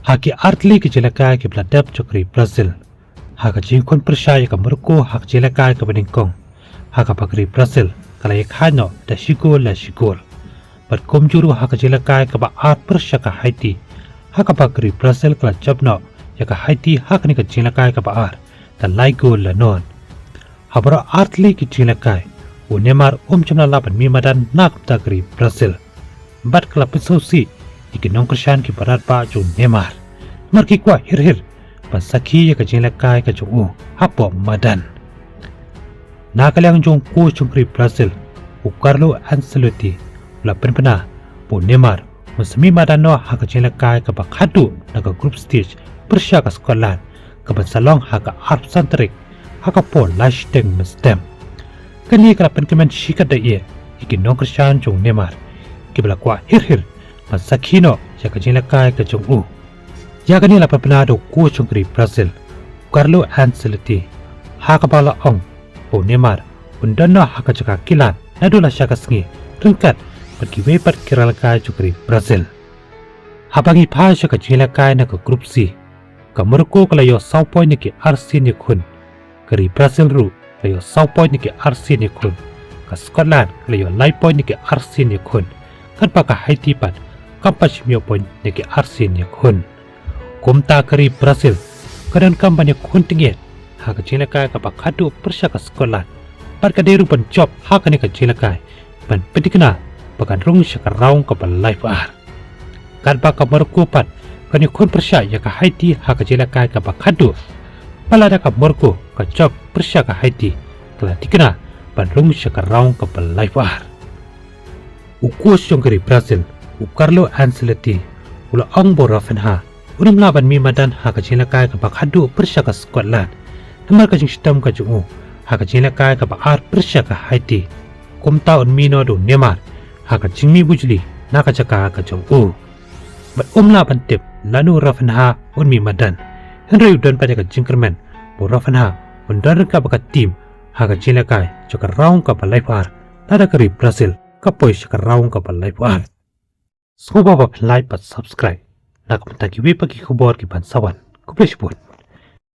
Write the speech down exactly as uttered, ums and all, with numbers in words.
Ha ki artylli ki jingïalehkai kiba la dep jong ka ri Brazil, ha ka jingkhun pyrshah ïa ka Morocco ha ka jingïalehkai kaba nyngkong, ha kaba ka ri Brazil ka la ïakhaid noh da shi gol la shi gol. Bad kumjuh ruh ha ka jingïalehkai kaba ar pyrshah ka Haiti, ha kaba ka ri Brazil ka la jop noh ïa ka Haiti ha kane ka jingïalehkai kaba ar da lai gol la non. Ha baroh artylli ki jingïalehkai, u Neymar um shym la lah ban mih madan na ka bynta ka ri Brazil. Bad ka la pynsngewsih ïa ki nongkyrshan kiba radbah jong u Neymar, namar ki kwah hir hir ban sakhi ïa ka jingïalehkai ka jong u hapoh madan. Na ka liang jong u coach jong ka ri Brazil, u Carlo Ancelotti, u la pynbna ba u Neymar un sa mih madan noh ha ka jingïalehkai kaba khatduh na ka group stage pyrshah ka Scotland, kaban sa long ha ka arphew san tarik, ha ka por lai shiteng mynstep. Kane ka la pynkmen shikatdei ïa ki nongkyrshan jong u Neymar, kiba la kwah hir hir ban sakhi noh ïa ka jingïalehkai ka jong u. Ïa kane la pynbna da u coach jong ka ri Brazil, u Carlo Ancelotti, ha kaba la ong ba u Neymar un don noh ha ka jaka kilan naduh lashai ka sngi, ryngkat bad kiwei pat ki rangïalehkai jong ka ri Brazil. Haba ngi phai sha ka jingïalehkai na ka group C, ka Morocco ka la ïoh saw point na ki arsien ïakhun. Ka ri Brazil ruh ka la ïoh saw point na ki arsien ïakhun. Ka Scotland ka la ïoh lai point na ki arsien ïakhun. Katba ka Haiti pat kam pat shym ïoh point na ki arsien ïakhun. Kumta ka ri Brazil ka donkam ban ïakhun tyngeh ha ka jingïalehkai kaba khatduh pyrshah ka Scotland. Bad ka dei ruh ban jop ha kane ka jingïalehkai ban pynthikna ba kan rung sha ka round kaba laiphew ar. Katba ka Morocco pat kan ïakhun pyrshah ïa ka Haiti ha ka jingïalehkai kaba khatduh. Bad lada ka Morocco ka jop pyrshah ka Haiti, ka la thikna ban rung sha ka round kaba laiphew ar. U coach jong ka ri Brazil, u Carlo Ancelotti, u la ong ba u Raphinha un ym lah ban mih madan ha ka jingïalehkai kaba khatduh pyrshah ka Scotland, namar ka jingshitom ka jong u ha ka jingïalehkai kaba ar pyrshah ka Haiti. Kumta un mih noh da u Neymar ha ka jingmih bujli na ka jaka ka jong u. Bad um lah ban tip lano u Raphinha un mih madan, hynrei u don pat ïa ka jingkyrmen ba u Raphinha un don ryngkat bad ka team ha ka jingïalehkai jong ka round kaba laiphew ar, lada ka ri Brazil ka poi sha ka round kaba laiphew ar. Sngewbha ban like bad subscribe na ka bynta kiwei pat ki khubor kiban sa wan. Khublei shibun.